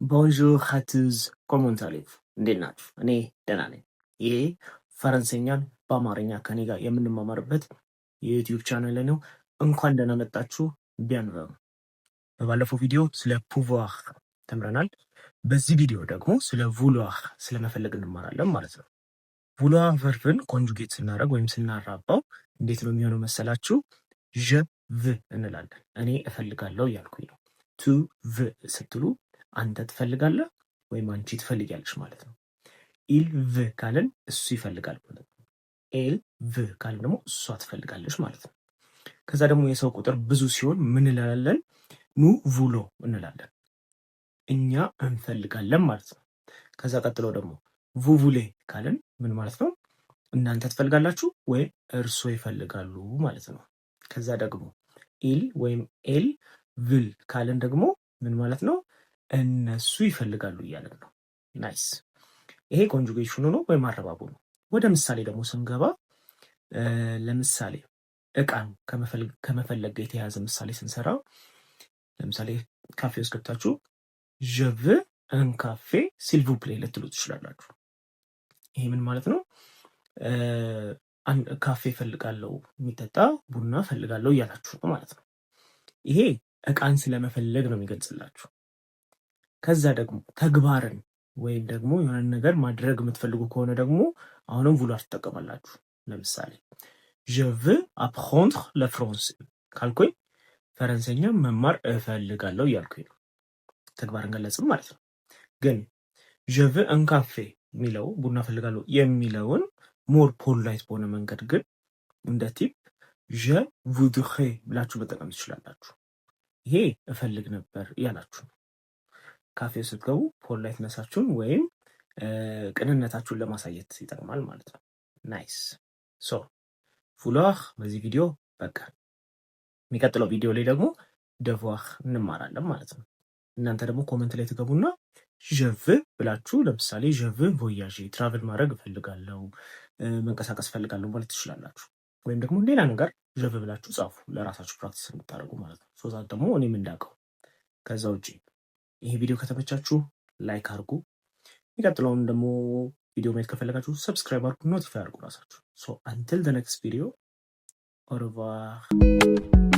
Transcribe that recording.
Bonjour à tous, comment allez-vous? እንዴት ናችሁ? እኔ ደህና ነኝ። ይሄ ፈረንሳይኛን በአማርኛ ከኔ ጋር የምንማማርበት የ YouTube channel ነው። እንኳን ደህና መጣችሁ። Bienvenue። በባለፈው ቪዲዮ ስለ pouvoir ተምረናል። በዚህ ቪዲዮ ደግሞ ስለ vouloir፣ ስለመፈለግ እንማራለን ማለት ነው። Vouloir verb ን conjugate ስናደርግ ወይም ስናራባው እንዴት ነው የሚሆነው መሰላችሁ? Je veux እንላለን። እኔ እፈልጋለሁ እያልኩኝ ነው። Tu veux ስትሉ አንተ ትፈልጋለህ ወይም አንቺ ትፈልጊያለሽ ማለት ነው። Il veut ካልን እሱ ይፈልጋል ማለት ነው። Elle veut ካልን ደግሞ እሷ ትፈልጋለች ማለት ነው። ከዛ ደግሞ የሰው ቁጥር ብዙ ሲሆን ምን እንላለን? Nous voulons እንላለን። እኛ እንፈልጋለን ማለት ነው። ከዛ ቀጥሎ ደግሞ vous voulez ካልን ምን ማለት ነው? እናንተ ትፈልጋላችሁ ወይም እርሶ ይፈልጋሉ ማለት ነው። ከዛ ደግሞ ils ወይም elles veulent ካልን ደግሞ ምን ማለት ነው? እነሱ ይፈልጋሉ እያለን ነው። Nice። ይሄ conjugation ኑ ነው ወይም አረባቡ ነው። ወደ ምሳሌ ደግሞ ስንገባ፣ ለምሳሌ እቃን ከመፈለግ ጋር የተያያዘ ምሳሌ ስንሰራ፣ ለምሳሌ ካፌ ውስጥ ገብታችሁ "Je veux un café, s'il vous plaît" ልትሉ ትችላላችሁ። ይሄ ምን ማለት ነው? ካፌ ፈልጋለሁ፣ የሚጠጣ ቡና ፈልጋለሁ እያላችሁ ነው ማለት ነው። ይሄ እቃን ስለመፈለግ ነው የሚገልጽላችሁ። ከዛ ደግሞ ተግባርን ወይም ደግሞ የሆነ ነገር ማድረግ የምትፈልጉ ከሆነ ደግሞ አሁንም vouloir ትጠቀማላችሁ። ለምሳሌ "Je veux apprendre le français" ካልኩኝ ፈረንሳይኛ መማር እፈልጋለሁ እያልኩኝ ነው። ተግባርን ገለጽም ማለት ነው። ግን "Je veux un café" የሚለው፣ ቡና እፈልጋለሁ የሚለውን more polite በሆነ መንገድ ግን እንደ tip "je voudrais" ብላችሁ መጠቀም ትችላላችሁ። ይሄ እፈልግ ነበር እያላችሁ ነው። ካፌ ስትገቡ politeness ኣችሁን ወይም ቅንነታችሁን ለማሳየት ይጠቅማል ማለት ነው። Nice። So vouloir በዚህ ቪዲዮ በቃ። የሚቀጥለው ቪዲዮ ላይ ደግሞ devoir እንማራለን ማለት ነው። እናንተ ደግሞ comment ላይ ትገቡና je veux ብላችሁ፣ ለምሳሌ "Je veux voyager", travel ማድረግ እፈልጋለሁ፣ መንቀሳቀስ እፈልጋለሁ ማለት ትችላላችሁ። ወይም ደግሞ ሌላ ነገር je veux ብላችሁ ጻፉ፣ ለራሳችሁ practice የምታደርጉ ማለት ነው። So that ደግሞ እኔም እንዳውቀው። ከዛ ውጭ ይሄ ቪዲዮ ከተመቻችሁ like አድርጉ። የሚቀጥለውን ደግሞ ቪዲዮ ማየት ከፈለጋችሁ subscribe አድርጉ፣ notify አድርጉ ራሳችሁ። So until the next video, au revoir.